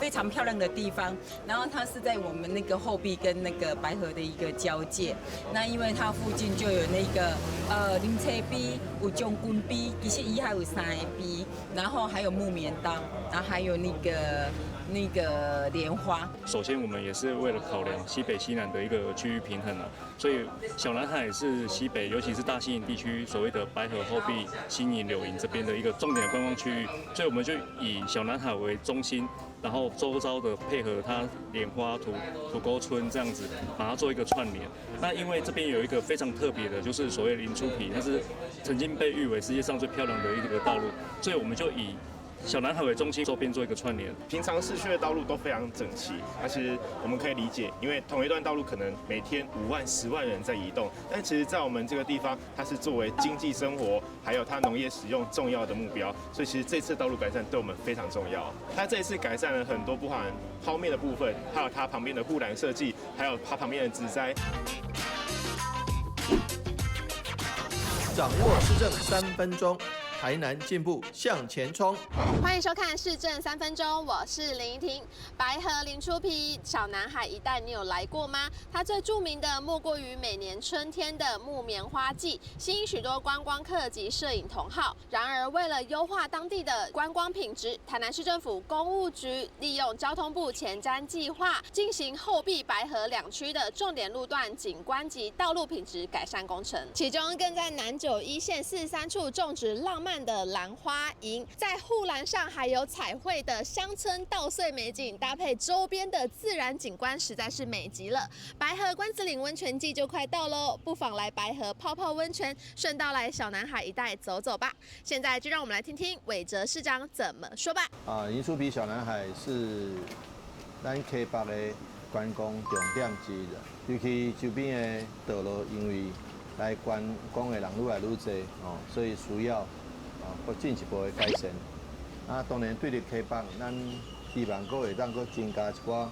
非常漂亮的地方。然後它是在我們那個後壁跟那個白河的一個交界。那因為它附近就有那個靈車陂、有將軍陂，其實伊還有三个陂，然後還有木棉道，然後還有那個蓮花。首先，我們也是為了考量西北西南的一個區域平衡啊，所以小南海是西北，尤其是大新營地區所謂的白河後壁、新營、柳營這邊的一個重點觀光區域，所以我們就以小南海為中心，然後周遭的配合它蓮花土溝村這樣子，把它做一個串聯。那因為這邊有一個非常特別的，就是所謂林出皮，它是曾經被譽為世界上最漂亮的一個道路，所以我們就以小南海為中心，周邊做一個串聯。平常市區的道路都非常整齊，那其實我們可以理解，因為同一段道路可能每天5萬、10萬人在移動，但其實，在我們這個地方，它是作為經濟生活還有它農業使用重要的目標，所以其實這次道路改善對我們非常重要。它這一次改善了很多，包含剖面的部分，還有它旁邊的護欄設計，還有它旁邊的植栽。掌握市政3分鐘。台南進步向前衝！歡迎收看市政三分鐘，我是林怡婷。白河林出皮小南海一帶，你有來過嗎？它最著名的莫過於每年春天的木棉花季，吸引許多觀光客及攝影同好。然而，為了優化當地的觀光品質，台南市政府工務局利用交通部前瞻計劃，進行後壁白河兩區的重點路段景觀及道路品質改善工程，其中更在南九一線43處種植浪漫的蘭花楹，在護欄上還有彩繪的鄉村稻穗美景，搭配周邊的自然景觀，實在是美極了。白河關子嶺溫泉季就快到嘍，不妨來白河泡泡溫泉，順道來小南海一帶走走吧。現在就讓我們來聽聽韋哲市長怎麼說吧。啊，林出皮小南海是咱溪北的觀光重點之一，尤其周邊的道路，因為來觀光的人愈來愈濟哦，所以需要閣進一步的改善。啊，當然對佇溪北，咱希望閣會當閣增加一寡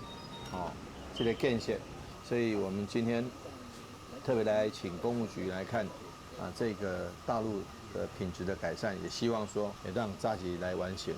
哦，這个建設。所以我們今天特別來請工務局來看啊，這個道路的品質的改善，也希望說會當早日來完成，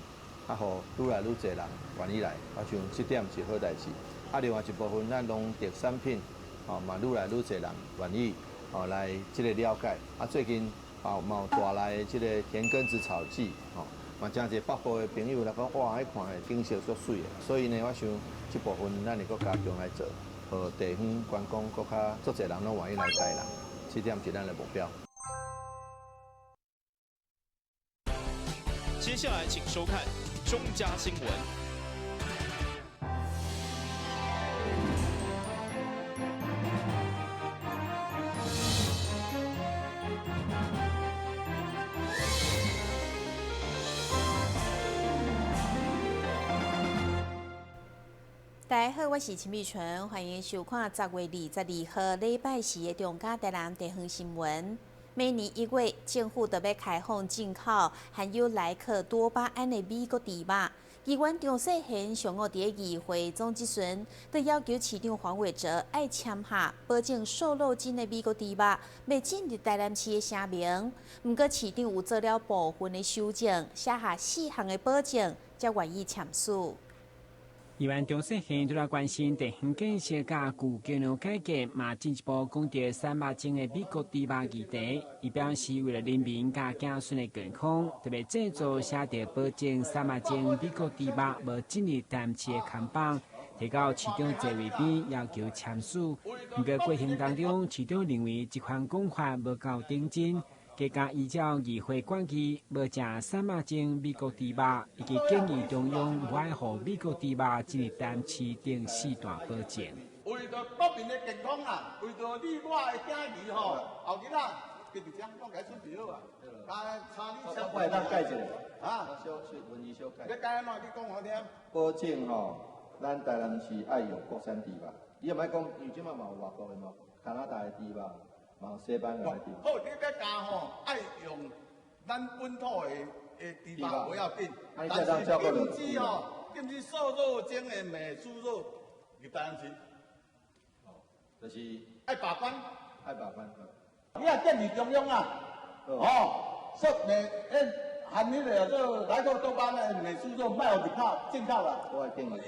啊，予愈來愈濟人願意來，我想這點是好代誌。啊，另外一部分，咱農特產品，哦，嘛愈來愈濟人願意哦來這个了解。啊，最近啊，嘛有帶來這个田根子草季，吼，嘛誠濟北部的朋友來講，哇，彼看的景色足媠的。所以呢，我想這部分咱會閣加強來做，予地方觀光閣較足濟人攏願意來台南，這點是咱的目標。接下來請收看中嘉新聞。大家好，我是陳美純，歡迎收看10月22號禮拜四的中嘉台南地方新聞。每年1月，政府都欲開放進口含有萊克多巴胺的美國豬肉。議員張世賢上午佇咧議會總質詢，都要求市長黃偉哲愛簽下保證瘦肉精的美國豬肉袂進入台南市的聲明。毋過市長有做了部分的修正，寫下四項的保證，才願意簽署。議員張世賢除了關心地方建設佮舊橋梁改革，嘛進一步講著瘦肉精的美國豬肉議題。伊表示，為了人民佮子孫的健康，特別製作寫著保證瘦肉精美國豬肉無進入台南市的看板，提到市長座位邊要求簽署。毋過過程當中，市長認為這款講法無夠認真。加加依照議會決議，無食瘦肉精美國豬肉，以及建議中央無愛予美國豬肉進入台南市等四大保證。為著國民的健康啊，為著你我的子兒吼，後日啊，就這樣，我共你準備好啊。來，請你簽。我會當改一下。啊？小文字小改。你改按怎？你講予我聽。保證吼，咱台南市愛用國產豬肉。你也莫講，因為這擺嘛有外國的嘛，加拿大的豬肉。西班牙的豬。好，你欲加吼，愛用咱本土的豬肉無要緊，但是禁止吼，禁止瘦肉精的馬豬肉入台南市。哦，就是愛把關，愛把關。你若建議中央啊，哦，說明含彼个做莱克多巴胺的美猪肉莫予入口进口啦。我建议。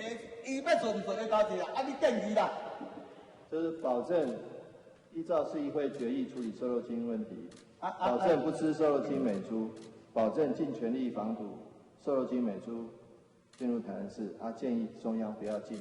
伊欲做毋做伊家己啦，啊你建议啦。就是保證依照市議會決議處理瘦肉精問題，保證不吃瘦肉精美豬，保證盡全力防堵瘦肉精美豬進入台南市。啊，建議中央不要進。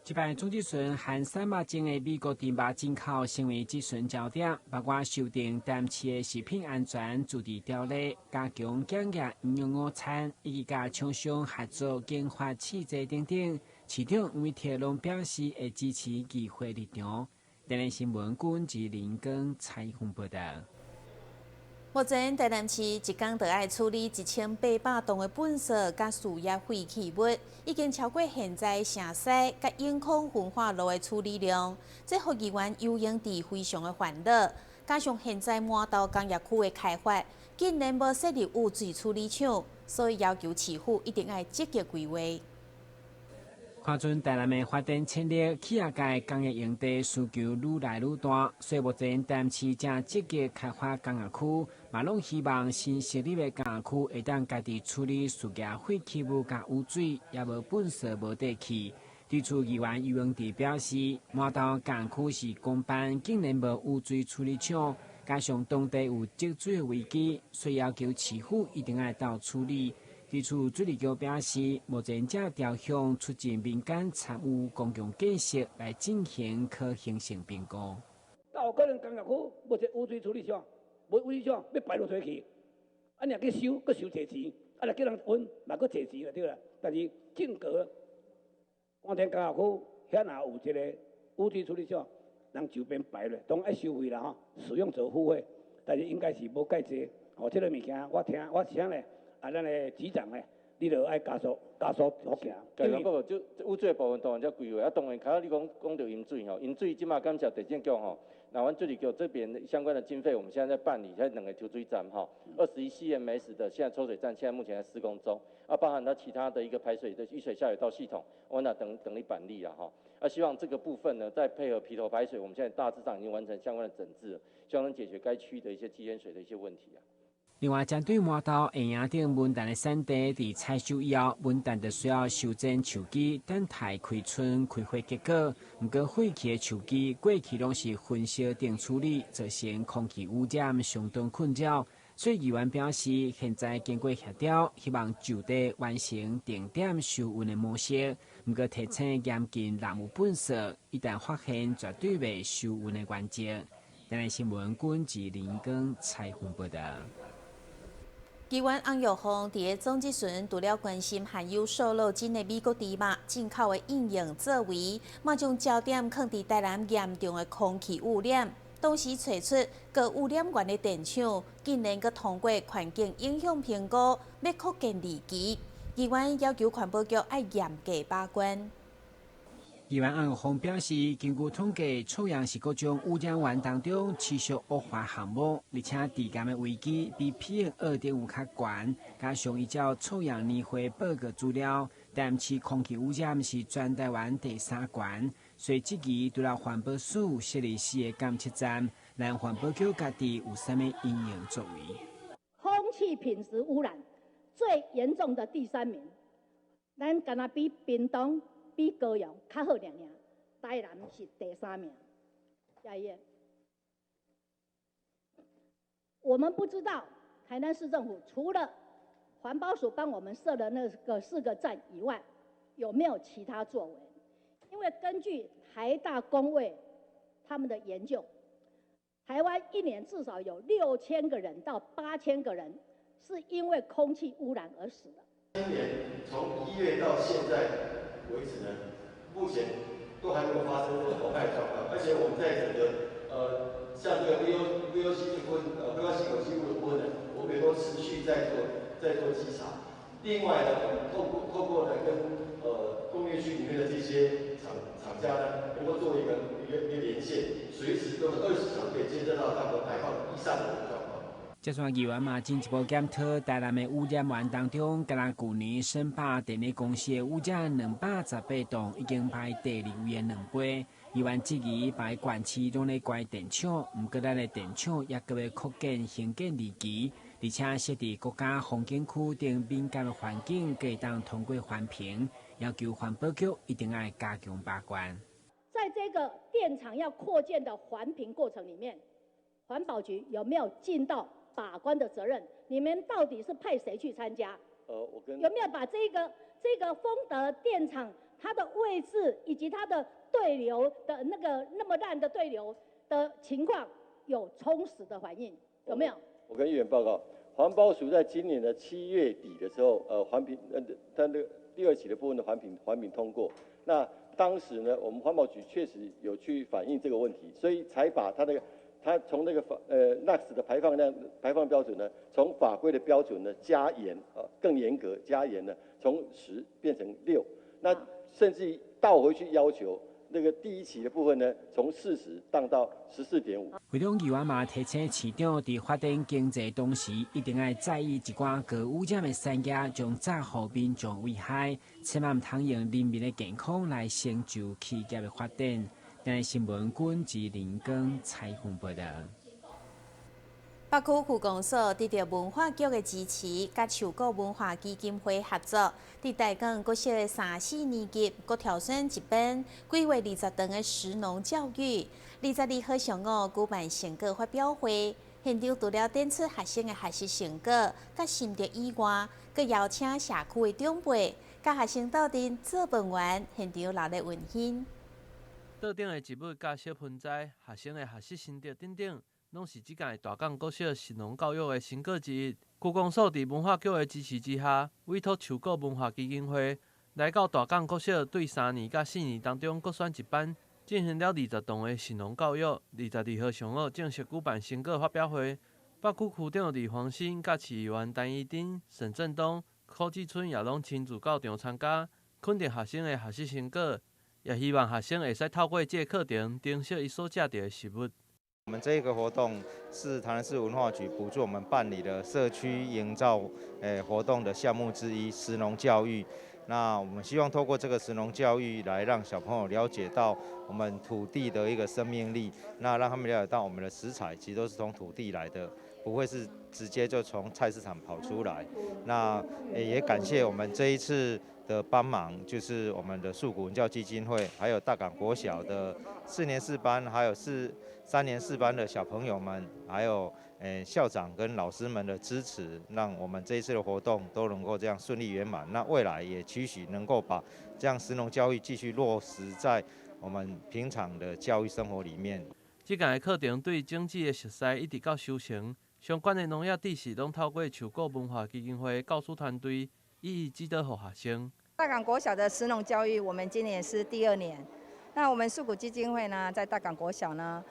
這擺總質詢含瘦肉精的美國豬肉進口成為質詢焦點，包括修訂台南市的食品安全自治條例，加強檢驗營養午餐，以及佮廠商合作研發試劑等等。市長黃偉哲攏表示會支持議會立場。台南新聞郭志林跟采訪報道。目前台南市一工就愛處理1800噸的糞埽佮事業廢棄物，已經超過現在城西佮永康焚化爐的處理量，這予議員游榮智非常的煩惱。加上現在饃頭工業區的開發，竟然無設立污水處理廠，所以要求市府一定愛積極規劃。看準台南的發展潛力，企業界工業用地需求愈來愈大，所以目前台南市正積極開發工業區，嘛攏希望新設立的工業區會當家己處理事業廢棄物佮污水，也無糞埽無地去。對此議員游榮智表示，饃頭工業區是公辦，竟然無污水處理廠，加上當地有積水的危機，所以要求市府一定愛鬥處理。對此，水利局表示，目前正朝向促進民間參與公共建設來進行可行性評估。到可能工業區無一個污水處理廠，無污水廠欲排落佗去，啊，若去收，閣收濟錢，啊，若叫人運，嘛閣濟錢就對啦。但是正格，官田工業區遐若有一個污水處理廠，人就便排落，當愛收費啦吼，使用者付費，但是應該是無蓋濟。哦，這個物件我聽我請咧。啊，咱的局長咧，你著愛加速加速復行。對，不過就污水的部分當然才規劃，啊，當然較早你講講著飲水吼，飲水這馬感謝地政局吼，那阮水利局這邊相關的經費，我們現在在辦理，現在兩個抽水站吼，21 CMS 的現在抽水站現在目前在施工中，啊，包含它其他的一個排水的雨水下水道系統，我那等等你辦理啦吼，啊，希望這個部分呢，再配合埤頭排水，我們現在大致上已經完成相關的整治，希望能解決該區的一些積淹水的一些問題啊。另外，針對饃頭下營頂文旦的產地，佇採收以後，文旦就需要修剪樹枝，等待開春開花結果。毋過廢棄的樹枝過去攏是焚燒等處理，造成空氣污染，相當困擾。所以議員表示，現在經過協調，希望就地完成定點收運的模式。毋過提醒嚴禁濫有糞埽，一旦發現，絕對袂收運的原則。台南新聞郭志林光採訪報道。議員翁玉鳳佇咧總質詢，除了關心含有瘦肉精的美國豬肉進口的應用作為，嘛將焦點放佇台南嚴重的空氣污染。同時揣出高污染源的電廠，竟然閣通過環境影響評估，欲擴建二期。議員要求環保局愛嚴格把關。議員翁玉鳳表示，根據統計，臭氧是各種污染源當中持續惡化項目，而且致癌的危機比 PM 2.5較懸。加上依照臭氧年會報告資料，台南市空氣污染是全台灣第三懸，所以質疑除了環保署設立四個監測站，咱環保局家己有啥物應用作為？空氣品質污染最嚴重的第三名，咱敢若比屏東、比高雄較好爾爾，台南是第三名。下一頁，我們不知道台南市政府除了環保署幫我們設的那個四個站以外，有沒有其他作為？因為根據台大公衛他們的研究，台灣一年至少有6000個人到8000個人是因為空氣污染而死的。今年從1月到現在為止呢，目前都還沒有發生這個公害狀況，而且我們在整個像這個 VOC 這部分揮發性有機物的部分呢，我們也都持續在做稽查。另外呢，我們透過呢跟工業區裡面的這些廠家呢，能夠做一個連線，隨時都是20小時可以監測到他們排放以上的狀況。這串議員嘛進一步檢討台南的污染源當中，敢若舊年昇霸電力公司的污染218噸，已經排第二位的兩倍。議員質疑別縣市攏咧關電廠，毋過咱的電廠猶閣欲擴建興建二期，而且設佇國家風景區等敏感的環境，會當通過環評，要求環保局一定愛加強把關。在這個電廠要擴建的環評過程裡面，環保局有沒有盡到把關的責任？你們到底是派誰去參加？我跟有沒有把這個豐德電廠它的位置以及它的對流的那個那麼爛的對流的情況有充實的反應？有沒有？我跟議員報告，環保署在今年的7月底的時候，環評，它那個第二期的部分的環評通過。那當時呢，我們環保局確實有去反映這個問題，所以才把它那個，它從那個法NOx 的排放量排放標準呢，從法規的標準呢加嚴啊，更嚴格加嚴呢，從10變成6，那甚至於倒回去要求那個第一期的部分呢，從40降到14.5。會長議員嘛提醒市長，佇發展經濟同時，一定愛在意一寡高污染的產業將炸予民眾危害，千萬毋通用人民的健康來成就企業的發展。台新聞君自林光採訪報導。北區區公所得著文化局的支持，佮樹谷文化基金會合作，佇大港國小的三四年級，閣挑選一班規劃20堂的食農教育。22號上午舉辦成果發表會，現場除了展出學生的學習成果，佮心得以外，閣邀請社區的長輩，佮學生鬥陣做飯圓，現場熱鬧溫馨。桌頂的植物佮小盆栽，學生的學習心得等等，攏是這屆大港國小食農教育的成果之一。區公所佇文化局的支持之下，委託樹谷文化基金會來到大港國小，對三年佮四年當中各選一班，進行了20堂的食農教育。22號上午正式舉辦成果發表會，北區區長李黃新、佮市議員陳怡貞、沈振東、柯志春也攏親自到場參加，肯定學生的學習成果，也希望學生會使透過這個課程，珍惜伊所食著的食物。我們這個活動是台南市文化局補助我們辦理的社區營造活動的項目之一，食農教育。那我們希望透過這個食農教育來讓小朋友了解到我們土地的一個生命力，那讓他們了解到我們的食材其實都是從土地來的，不會是直接就從菜市場跑出來。那也感謝我們這一次的幫忙，就是我們的樹谷文教基金會，還有大港國小的四年四班，還有3年4班的小朋友們，還有校長跟老師們的支持，讓我們這一次的活動都能夠這樣順利圓滿。那未來也期許能夠把這樣食農教育繼續落實在我們平常的教育生活裡面。這屆的課程對種子的熟悉一直到收成，相關的農業知識攏透過樹谷文化基金會教師團隊一一指導予學生。大港國小的食農教育，我們今年是第二年。那我們樹谷基金會呢，在大港國小呢，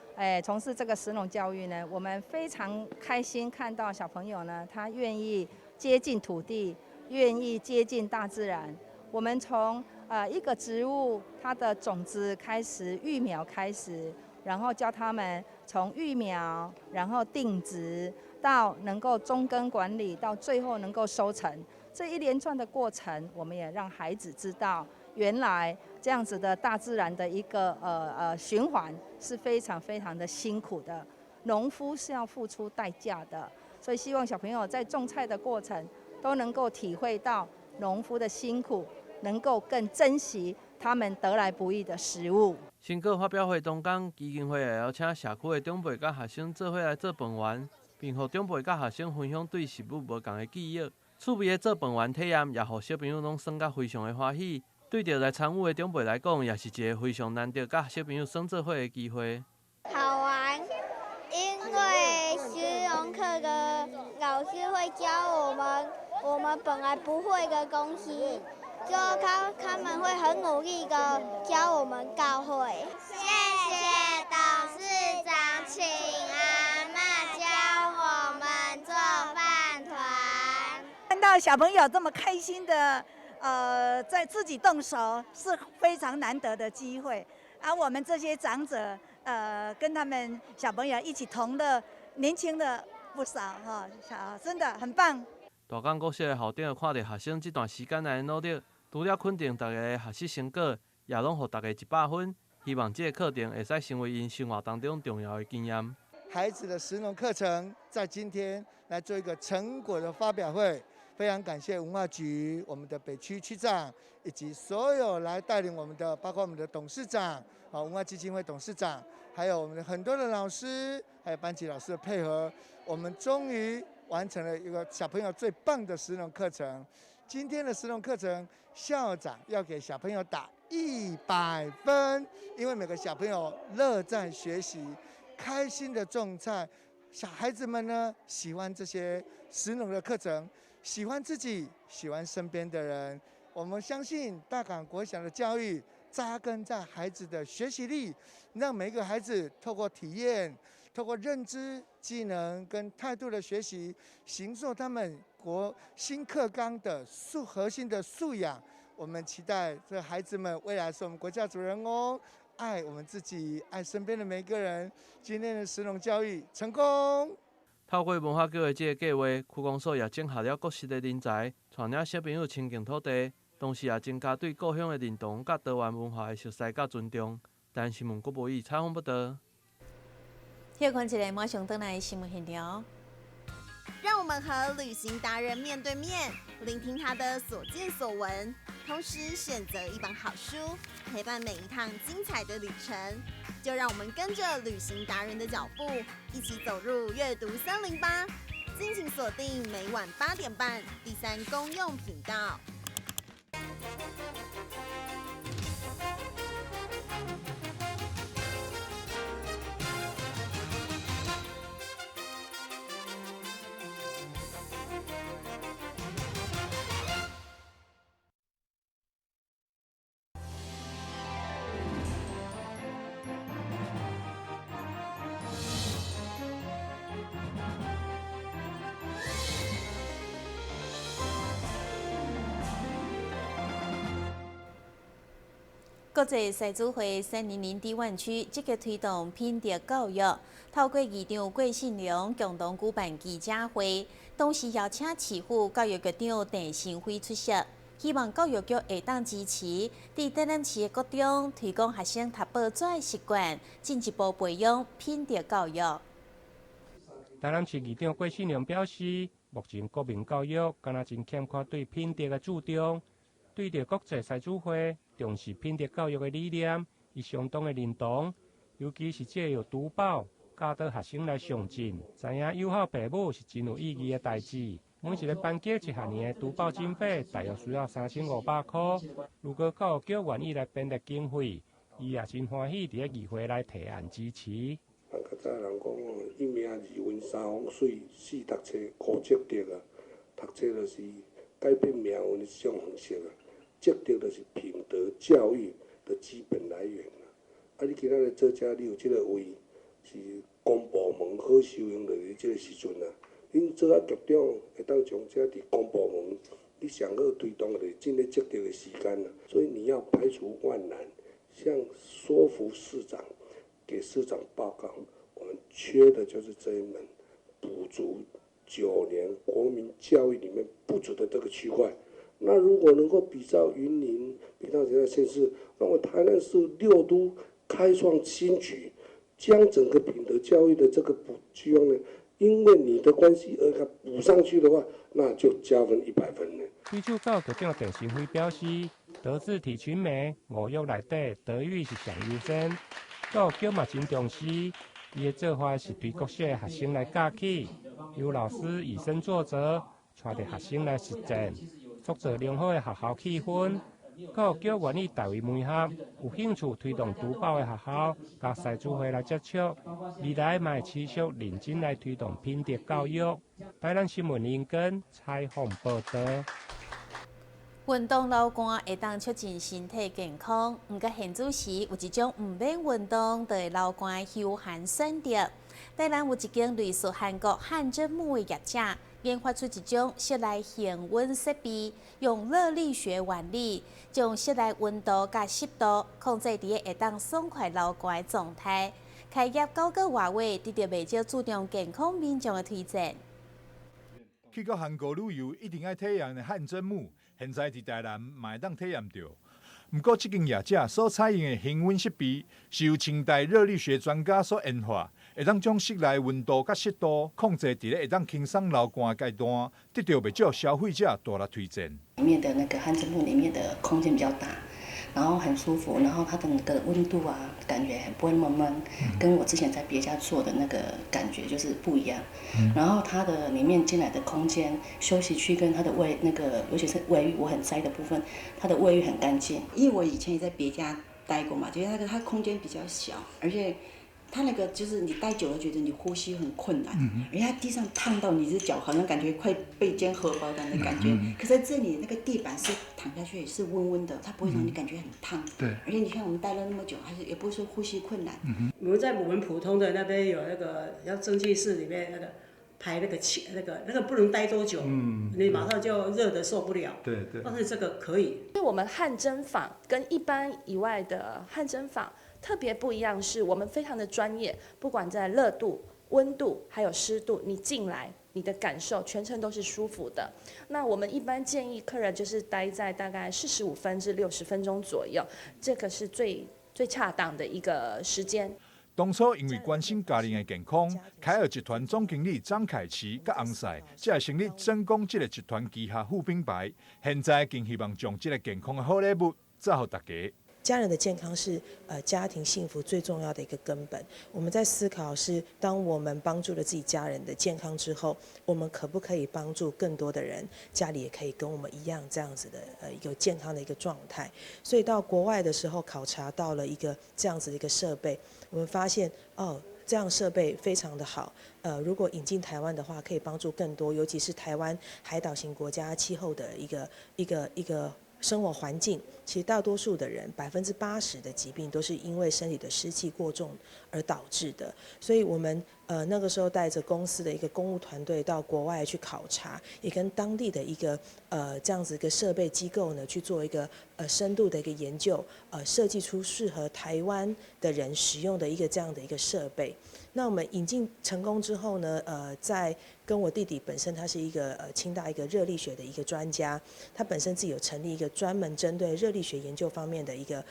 從事這個食農教育呢，我們非常開心看到小朋友呢，他願意接近土地，願意接近大自然。我們從一個植物它的種子開始育苗開始，然後教他們從育苗，然後定植，到能夠中耕管理，到最後能夠收成，這一連串的過程，我們也讓孩子知道，原來這樣子的大自然的一個循環是非常非常的辛苦的，農夫是要付出代價的，所以希望小朋友在種菜的過程都能夠體會到農夫的辛苦，能夠更珍惜他們得來不易的食物。成果發表會當中，基金會也邀請社區的長輩佮學生做伙來做飯圓，並予長輩佮學生分享對食物無仝的記憶。趣味的做飯圓體驗，也予小朋友攏耍甲非常的歡喜。對著來參與的長輩來講，也是一個非常難得佮小朋友耍做伙的機會。好玩，因為食農課的老師會教我們我們本來不會的東西，就他們會很努力的教我們教會。謝謝董事長請阿嬤教我們做飯糰。看到小朋友這麼開心的，在自己動手是非常難得的機會，而我們這些長者，跟他們小朋友一起同樂，年輕了不少哈，真的很棒。大港國小的校長看著學生這段時間來的努力，除了肯定大家的學習成果，也攏予大家100分。希望這个課程會使成為𪜶生活當中重要的經驗。孩子的食農課程，在今天來做一個成果的發表會。非常感謝文化局、我們的北區區長以及所有來帶領我們的，包括我們的董事長、啊文化基金會董事長，還有我們的很多的老師，還有班級老師的配合，我們終於完成了一個小朋友最棒的食農課程。今天的食農課程，校長要給小朋友打100分，因為每個小朋友樂在學習，開心的種菜，小孩子們呢喜歡這些食農的課程。喜歡自己，喜歡身邊的人。我們相信大港國小的教育扎根在孩子的學習力，讓每一個孩子透過體驗、透過認知、技能跟態度的學習，形塑他們國新課綱的核心的素養。我們期待這孩子們未來是我們國家主人翁，愛我們自己，愛身邊的每一個人。今天的食農教育成功。透過文化局的這個計劃，區公所也整合了各式的人才，帶領小朋友親近土地，同時也增加對故鄉的認同、佮多元文化的熟悉佮尊重。台南新聞郭博宇採訪報導。歇睏一下，馬上轉來新聞現場。讓我們和旅行達人面對面，聆聽他的所見所聞，同時選擇一本好書，陪伴每一趟精彩的旅程。就讓我們跟着旅行達人的腳步，一起走入閱讀森林吧！敬請鎖定每晚8點半第三公用頻道。國際獅子會300低灣區積極推動品德教育，透過議長郭信良共同舉辦記者會，同時邀請市府教育局長鄭新輝出席，希望教育局會當支持佇台南市的國中推廣學生讀報紙的習慣，進一步培養品德教育。台南市議長郭信良表示，目前國民教育敢若真欠缺對品德的注重。對著國際獅子會重視品德教育的理念，伊相當的認同，尤其是藉由讀報教導學生來上進，知影友好父母是真有意義的代誌。每一個班級一學年的讀報經費大約需要3500塊。如果教育局願意來編列經費，伊也真歡喜佇咧議會來提案支持。咱較早人講哦，一命二運三風水，四讀冊五積德啊，讀冊就是改變命運的一種方式啊。積德就是品德教育的基本來源啊！啊，你今仔日做這，你有這個位是公部門好收用，就是這個時陣啊。恁做啊局長，會當將這佇公部門，你上好推動的就是進咧積德的時間啊。所以你要排除萬難，向說服市長，給市長報告，我們缺的就是這一門補足9年國民教育裡面不足的這個區塊。那如果能夠比照雲林，比照其他縣市，那麼台南市6都開創新局，將整個品德教育的這個補希望呢，因為你的關係而給補上去的話，那就加分100分了。對此，教育局長鄭新輝表示，德智體群美五育內底，德育是上優先，教育局嘛真重視，伊的做法是對國小的學生來教起，由老師以身作則，帶著學生來實踐。塑造良好的學校氣氛，教育局願意大為媒合有興趣推動讀報的學校，佮獅子會來接觸，未來嘛會持續認真來推動品德教育。台南新聞林根採訪報道。運動流汗會當促進身體健康，毋過現主時有一種毋免運動就會流汗的休閒選擇。台南有一間類似韓國汗蒸幕的業者，研發出一種室內恆溫設備，用熱力學原理，將室內溫度佮濕度控制佇會當爽快流汗的狀態。開業9個外月，得到袂少注重健康民眾的推薦。去到韓國旅遊，一定愛體驗的汗蒸幕，現在佇台南嘛會當體驗著。毋過，這間業者所採用的恆溫設備是由清大熱力學專家所研發，會當將室內溫度佮濕度控制佇咧會當輕鬆流汗的階段，得著袂少消費者大力推薦。裡面的那個汗蒸幕裡面的空間比較大，然後很舒服，然後它的那個溫度啊，感覺不會那麼悶，跟我之前在別家做的那個感覺就是不一樣。然後它的裡面進來的空間、休息區跟它的衛那個，尤其是衛浴，我很在意的部分，它的衛浴很乾淨。因為我以前也在別家待過嘛，覺得那個它空間比較小，而且它那個就是你待久了覺得你呼吸很困難，而且它地上燙到你隻腳，好像感覺快被煎荷包蛋的感覺。可在這裡那個地板是躺下去是溫溫的，它不會讓你感覺很燙。對。而且你看我們待了那麼久，還是也不會說呼吸困難。我們在我們普通的那邊有那個要蒸汽室裡面那個排那個氣，那個不能待多久，你馬上就熱得受不了。對對。但是這個可以。我們汗蒸房跟一般以外的汗蒸房特別不一樣，是我們非常的專業，不管在熱度、溫度還有濕度，你進來你的感受全程都是舒服的。那我們一般建議客人就是待在大概45分至60分鐘左右，這個是最最恰當的一個時間。當初因為關心家人的健康，凱爾集團總經理張凱琪佮翁婿才會成立真光這個集團旗下副品牌。現在更希望將這個健康的好禮物贈予大家。家人的健康是家庭幸福最重要的一個根本。我們在思考是，當我們幫助了自己家人的健康之後，我們可不可以幫助更多的人，家裡也可以跟我們一樣這樣子的一個健康的一個狀態。所以到國外的時候考察到了一個這樣子的一個設備，我們發現哦，這樣設備非常的好，如果引進台灣的話，可以幫助更多，尤其是台灣海島型國家氣候的一個生活環境，其實大多數的人80%的疾病都是因為身體的濕氣過重而導致的。所以，我們那個時候帶着公司的一個公務團隊到國外去考察，也跟當地的一個這樣子一個設備機構呢去做一個深度的一個研究，設計出適合台灣的人使用的一個這樣的一個設備。那我們引進成功之後呢，在跟我弟弟本身他是一個清大一個熱力學的一個專家，他本身自己有成立一個專門針對熱力學研究方面的一個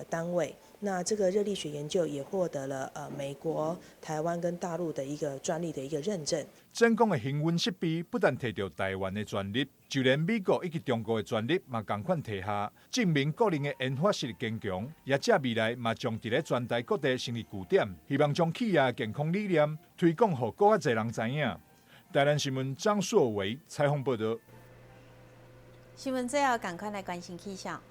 單位。那這個熱力學研究也獲得了美國、台灣跟大陸的一個專利的一個認證。真光的恆溫設備不但提著台灣的專利，就連美國以及中國的專利嘛仝款提下，證明國人的研發實力堅強。業者未來嘛將佇咧全台各地成立據點，希望將企業的健康理念推廣予閣較濟人知影。台南新聞張碩維採訪報導。新聞最後，趕快來關心氣象。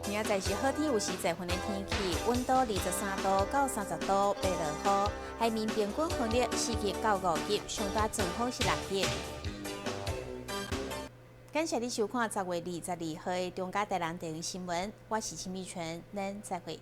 明仔載是好天，有時在雲的天氣，溫度23度到30度，袂落雨。海面平均風力4級到5級，上大陣風是6級。感謝你收看10月22號的中嘉台南電視新聞，我是陳美純，咱再會。